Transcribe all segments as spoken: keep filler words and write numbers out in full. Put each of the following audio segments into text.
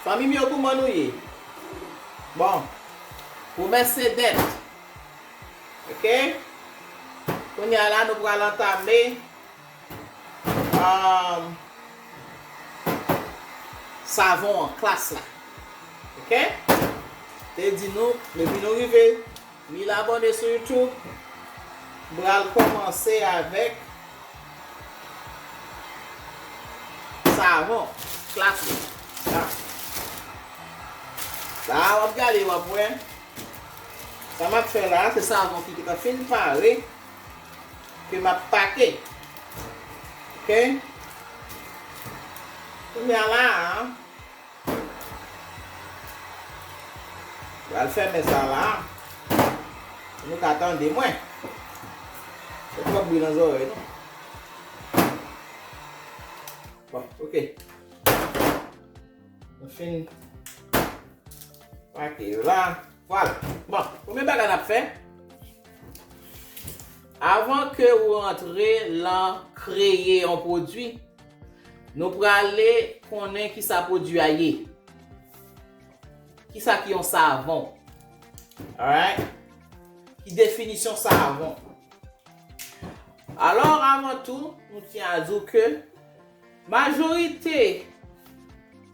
Fanmi m yo, kouman nou ye? Bon, pwomès se dèt. Oke? Kounye a la, nou pral antame um, savon an, klas la. Oke? Te di nou, depi nou rive mil abòne sou YouTube, m pral kòmanse avèk savon, klas la. La. La, w ap gade, w ap wè. Sa m ap fè la, se savon ki te ka fin pare, ke m ap pake. Oke? Kounye a la, pral fèmen sa la. Pou nou ka tande mwen. Se twòp bri nan zòrèy nou. Bon, oke. Nou fin pake yo la. Vwala. Bon, premye bagay n ap fè, avan ke ou rantre lan kreye yon pwodui, nou prale konnen kisa pwodui a ye. Kisa ki yon savon? Alright? Ki definisyon savon? Alò, avan tou, nou tyen a di w ke majorite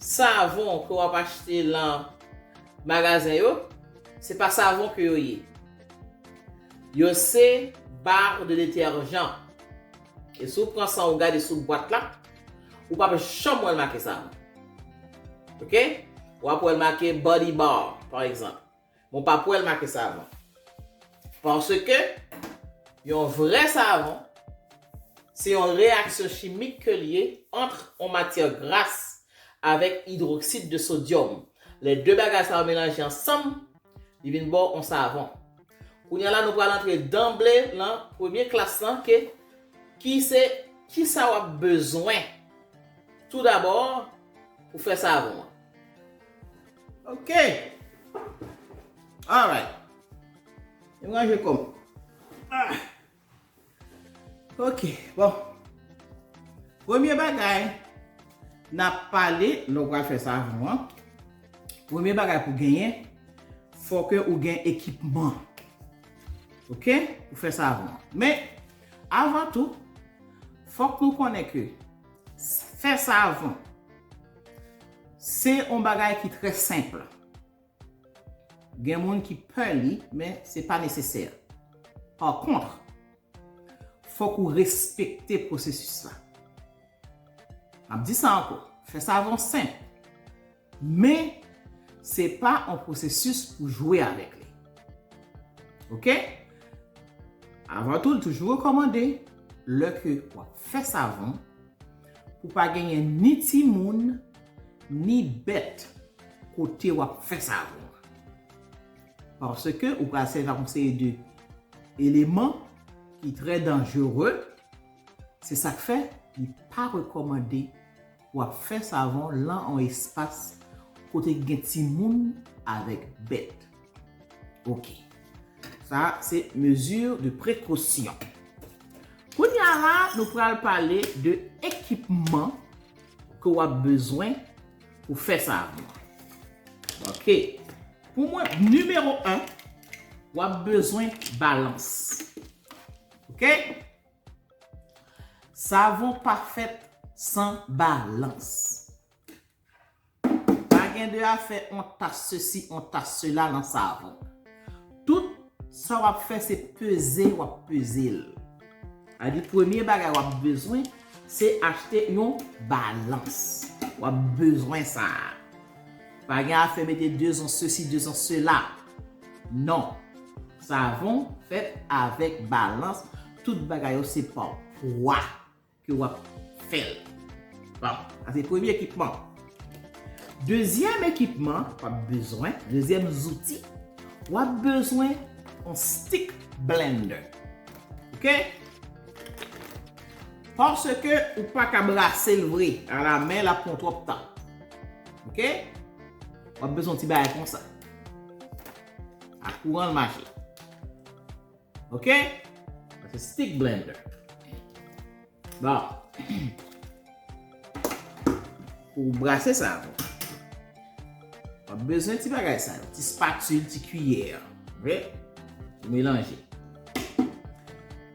savon ke w ap achte lan magazen yo, se pa savon ke yo ye. Yo se bar de deterjan. E si w pran san w gade sou bwat la, ou p ap janm wè l make savon. Oke? W ap wè l make body bar, pa egzanp. Men w p ap wè l make savon. Paske yon vrè savon, se yon reyaksyon chimik ke l ye ant yon matyè gras avèk idwoksid de sodyòm. Lè de bagay sa yo melanje ansanm, li vin ba w yon savon. Kounye a la, nou pral antre danble lan premye klas lan, ke, ki se, kisa w ap bezwen toudabò pou fè savon an. Oke. Alright. Mwen ranje kò m. Ah. Oke, bon. Premye bagay, n ap pale, lè w pral fè savon an, premye bagay pou genyen, fò ke ou gen ekipman. Oke? Pou fè savon an. Men, avan tou, fòk nou konnen ke s-, fè savon, se yon bagay ki trè senp. Gen moun ki pè li, men se pa nesesè. Pa kont, fòk ou respekte pwosesis la. M ap di sa ankò, fè savon senp, men se pa yon pwosesis pou jwe avèk li. Oke? Avan tou, l toujou rekòmande, lè ke w ap fè savon, pou pa genyen ni timoun, ni bèt kote w ap fè savon an. Paske ou pral sèvi ak yon seri de eleman ki trè danjere. Se sa k fè li pa rekòmande w ap fè savon lan yon espas kote ki gen timoun avèk bèt. Oke. Sa, se mezi de prekosyon. Kounye a la, nou pral pale de ekipman ke w ap bezwen pou fè savon an. Oke. Pou mwen, nimewo en, w ap bezwen balans. Oke? Savon pa fèt san balans. Pa gen de afè on tas sesi, on tas sela nan savon. Tout sa w ap fè, se peze w ap peze l. Sa di, premye bagay w ap bezwen, se achte yon balans. W ap bezwen sa a. Pa gen afè mete de zans sesi, de zans sela. Non. Savon fèt avèk balans. Tout bagay yo se pa pwa ke w ap fè l. Bon, sa se premye ekipman. Dezyèm ekipman w ap bezwen, dezyèm zouti, w ap bezwen yon stick blender. Oke? Paske ou pa ka brase l vre, alamen l ap pran twòp tan. Oke? W ap bezwen yon ti bagay konsa. Ak kouran l mache. Oke? Sa se stick blender. Bon. Pou brase savon. Bezwen ti bagay sa yo, ti spatil, ti kiyè. Vre? Melanje.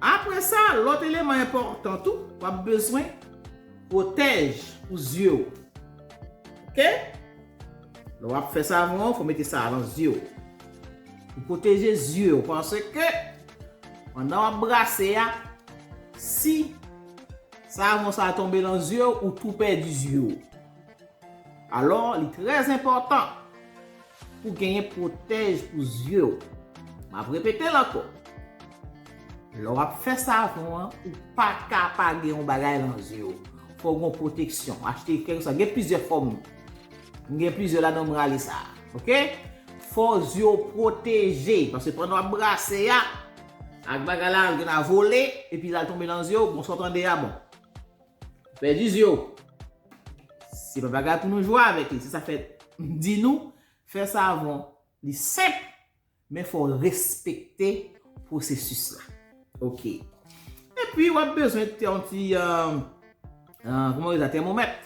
Apre sa, lòt eleman enpòtan tou, w ap bezwen pwotèj pou zye w. Oke? Lè w ap fè savon an, fò w mete sa nan zye w. Pou pwoteje zye w, paske pandan w ap brase a, si savon sa a tonbe nan zye w, ou tou pèdi zye w. Alò, li trè enpòtan pou genyen pwotèj pou zye w. M ap repete l ankò. Lè w ap fè savon an, ou pa ka pa gen yon bagay nan zye w. Fò w gen pwoteksyon. Achte kèlkeswa. Gen plizyè fòm. M gen plizyè ladan m rale sa. Oke? Fò zye w pwoteje. Paske pandan w ap brase a, ak bagay la, l gen a vole, epi l al tonbe nan zye w, bon, sa w tande a, bon. Pèdi zye w. Se pa bagay pou nou jwe avèk li. Se sa fè m di nou, fè savon, li senp, men fò w respekte pwosesis la. Oke. Epi, w ap bezwen te yon ti, euh, euh, kòman yo di sa, tèmomèt.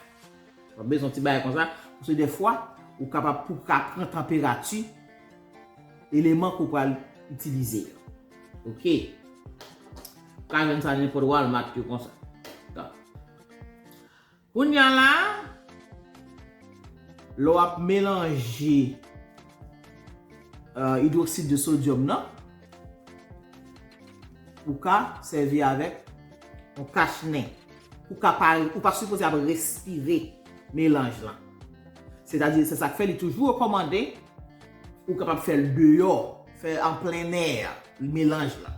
W ap bezwen ti bagay konsa, paske dèfwa, ou kapab pou ka pran tanperati eleman ke w pral itilize yo. Oke. Ou ka jwenn sa nenpòt Walmart yo konsa. Kounye a la, lè w ap melanje, euh, idwoksid de sodyòm nan, ou ka sèvi avèk yon kach nen. Ou ka pa, ou pa sipoze ap respire melanj lan. Sètadi, se sa k fè li toujou rekòmande ou kapab fè l deyò, fè an plen è, melanj lan.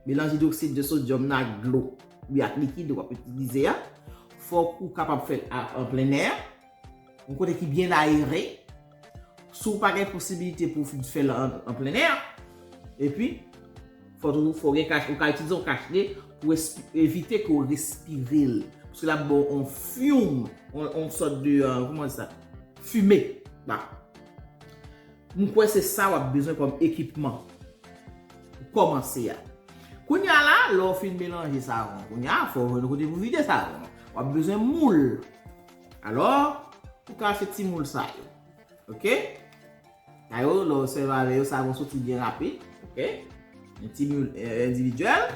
Melanj idwoksid de sodyòm nan ak dlo, oubyen ak likid w ap itilize a. Fòk ou kapab fè l a, an plen è, yon kote ki byen ayere. Si w pa gen posibilite pou w fè l an, an plen è, epi, fò toujou, fò w gen kach, ou ka itilize yon kach nen pou espi-, evite ke w respire l. Paske l ap ba w yon fume, yon, yon sòt de, euh, kòman di sa? Fime. Ba. M kwè se sa w ap bezwen kòm ekipman pou kòmanse a. Kounye a la, lè w fin melanje savon, kounye a, fò w jwenn yon kote pou vide savon. W ap bezwen moul. Alò, ou ka achte ti moul sa yo. Oke? Sa yo, lè w sèvi avè yo, savon soti byen rapid. Oke? Yon ti moul, eh, endividyèl,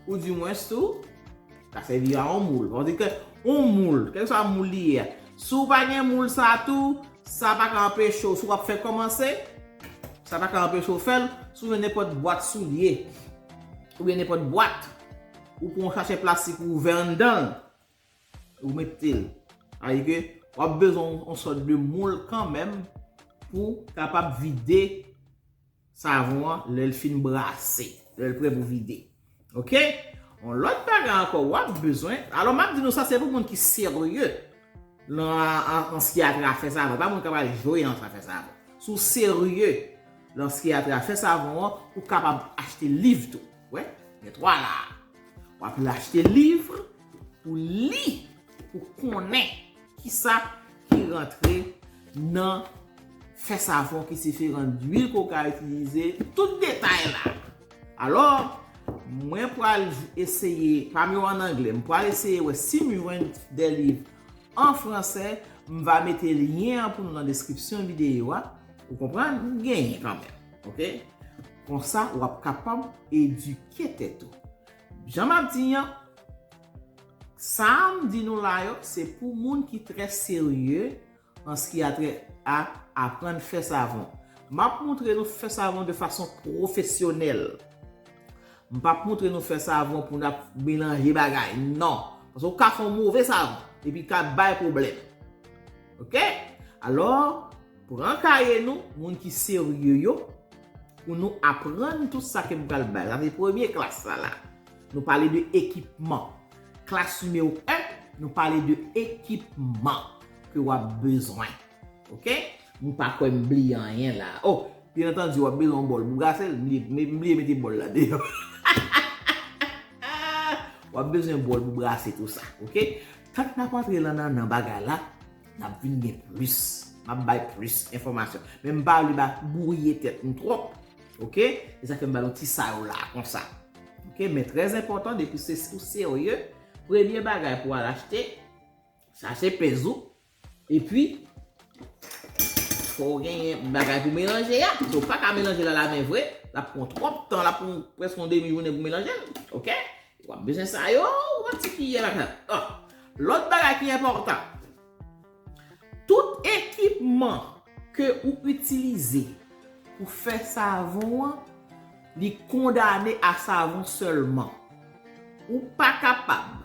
oudimwens tou, ka sèvi a yon moul. Sa vle di ke yon moul, kèlkeswa moul li ye a, si w pa gen moul sa tou, sa pa ka anpeche w, si w ap fè kòmanse, sa pa ka anpeche w fè l, si w jwenn nenpòt bwat soulye, oubyen nenpòt bwat, ou pran yon sachè plastik ou ouvè anndan l, ou mete l. Sa vle di ke w ap bezwen yon, yon sòt de moul kanmenm pou kapab vide savon an lè l fin brase, lè l prè pou vide. Oke? Yon lòt bagay ankò, w ap bezwen, alò m ap di nou sa, se pou moun ki serye nan, an, an, an sa ki a trè a fè savon. Pa moun k ap al jwe nan sa fè savon. Si w serye nan sa ki a trè a fè savon an, ou kapab achte liv tou. Wè, gen twa la. W ap achte liv pou li, pou konnen kisa ki rantre nan fè savon, ki diferan lwil ke w ka itilize, tout detay la. Alò, mwen pral eseye, pa m yo an anglè, m pral eseye wè si m jwenn de liv an fransè, m va mete lyen an pou nou nan deskripsyon videyo a. Ou konprann? M genyen kanmenm. Oke? Konsa, w ap kapab edike tèt ou. Jan m ap di an, sa m di nou la yo, se pou moun ki trè serye an sa ki a trè a aprann fè savon. M ap montre nou fè savon de fason pwofesyonèl. M p ap montre nou fè savon pou n ap melanje bagay. Non. Paske w ka fè yon move savon, epi l ka bay pwoblèm. Oke? Alò, pran kaye nou, moun ki serye yo, pou nou aprann tout sa ke m pral bay. Sa se premye klas la la. Nou pale de ekipman. Klas nimewo en, nou pale de ekipman ke w ap bezwen. Oke? Nou pa kwè m bliye anyen la. Oh, byen antandi, w ap bezwen yon bòl pou brase l. M bliye, m bliye mete bòl la deyò. W ap bezwen bòl pou brase tou sa. Oke? Tank n ap antre lan nan, nan bagay la, n ap vin gen plis. M ap bay plis enfòmasyon. Men m pa vle ba bwouye tèt nou twòp. Oke? Se sa fè m ba nou ti sa yo la, konsa. Oke? Men trè enpòtan, depi se ou serye, premye bagay pou w al achte, chache pèz ou, epi, Fò w genyen bagay pou melanje a. So, w pa ka melanje l alamen vre. L ap pran twòp tan, l ap pran prèske yon demi jounen pou melanje l. Oke? W ap bezwen sa yo, yon ti kiyè lakay. Ah. Lòt bagay ki enpòtan, tout ekipman ke ou itilize pou fè savon an, li kondane a savon sèlman. Ou pa kapab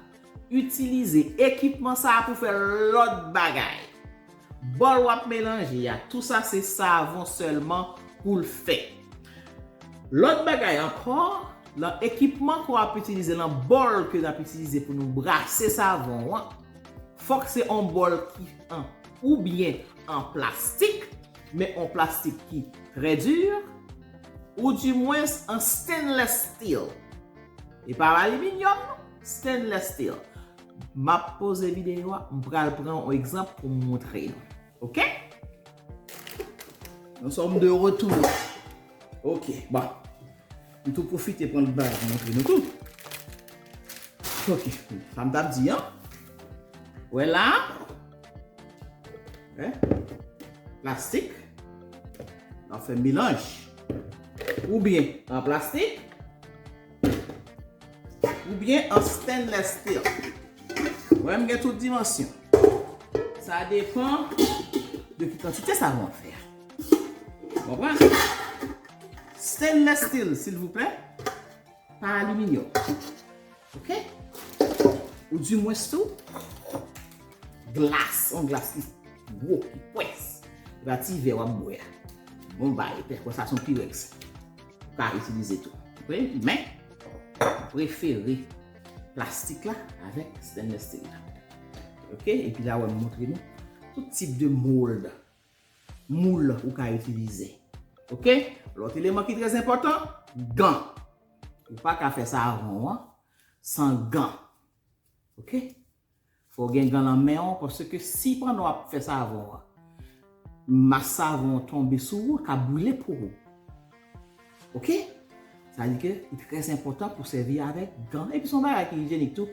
itilize ekipman sa a pou fè lòt bagay. Bòl w ap melanje a, tou sa se savon sèlman pou l fè. Lòt bagay ankò, nan ekipman ke w ap itilize, nan bòl ke n ap itilize pou nou brase savon an, fòk se yon bòl ki an, oubyen an plastik, men yon plastik ki trè di, oudimwens an stainless steel. E pa aliminyòm, non, stainless steel. M ap poze videyo a, m pral pran yon egzanp pou m montre nou. Oke? Nous sommes de retour. Oke, bon. M tou pwofite pran baz montre nou tou. Oke, sa m t ap di, an. Wè la. Wè. Plastik. N ap fè melanj. Oubyen an plastik, oubyen an stainless steel. Wè, m gen tout dimansyon. Sa depann de ki kantite savon w ap fè a. Konprann? Stainless steel, silvouplè. Pa aliminyòm. Oke? Oudimwens tou, glas, yon glas ki gwo, ki pwès. E pa ti vè w ap bwè a. Bon, bay, pè, konsa se yon Pyrex. Ou ka itilize tou. Oke? Men, prefere plastik la avèk stainless steel la. Oke? Epi la, w ap montre nou tout tip de mold. Moul ou ka itilize. Oke? Lòt eleman ki trè enpòtan, gan. Ou pa ka fè savon an san gan. Oke? Fò w gen gan nan men w, paske si pandan w ap fè savon an, mas savon an tonbe sou ou, l ka brile po ou. Oke? Sa di ke li trè enpòtan pou sèvi avèk gan. Epi se yon bagay ki ijyenik tou.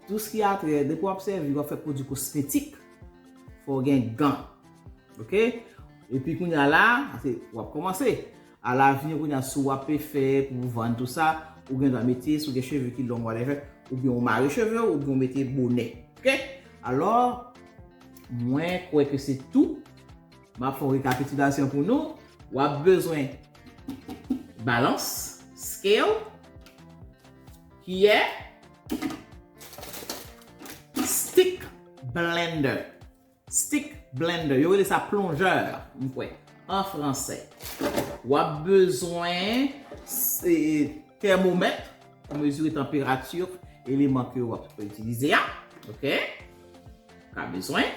Tou sa ki a trè, depi w ap sèvi, w ap fè pwodui kosmetik, fò w gen gan. Oke? Epi kounye a la, se, w ap kòmanse. Alavni, kounye a, si w ap fè pou vann tou sa, ou gen dwa mete, si w gen cheve ki long, whatever, oubyen w mare cheve w, oubyen w mete bonè. Oke? Alò, mwen kwè ke se tou. M ap fè yon rekapitilasyon pou nou. W ap bezwen balans, scale, kiyè, stick blender. Stick blender. Yo rele sa plonjè, m kwè, an fransè. W ap bezwen, se, tèmomèt pou mezire tanperati eleman ke w ap itilize a. Oke? Ka bezwen.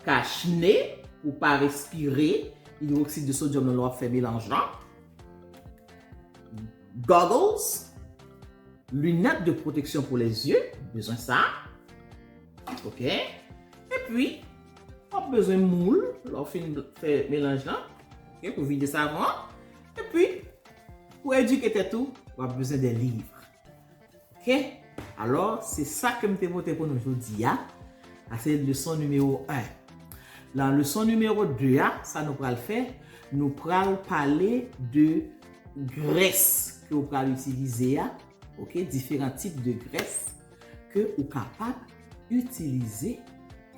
Kach ne pou pa respire idwoksid de sodyòm nan lè w ap fè melanj lan. Goggles, linèt de pwoteksyon pou lèzye, bezwen sa. Oke? Epi, w ap bezwen moul lè w fin fè melanj lan. Oke, pou vide savon an. Epi, pou edike tèt ou, w ap bezwen de liv. Oke? Alò, se sa ke m te pote pou nou jodi a. Sa se leson nimewo en. Nan leson nimewo de a, sa nou pral fè, nou pral pale de grès ke w pral itilize a. Oke? Diferan tip de grès ke ou kapab itilize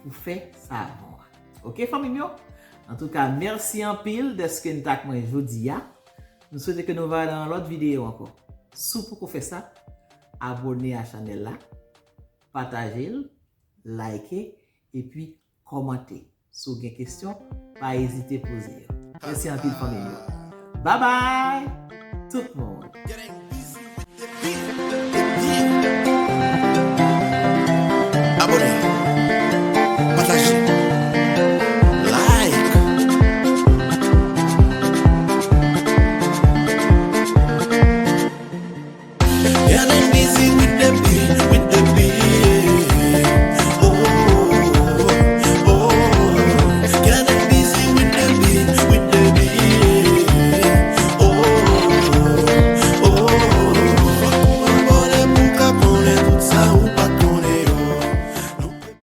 pou fè savon an. Oke, fanmi m yo? Antouka, mèsi anpil dèske n t ak mwen jodi a. Nou swete ke nou va nan yon lòt videyo ankò. Si w poko fè sa, abòne a chanèl la, pataje l, like, epi kòmante. Si w gen kesyon, pa ezite poze yo. Mèsi anpil, fanmi m yo. Babay, tout moun!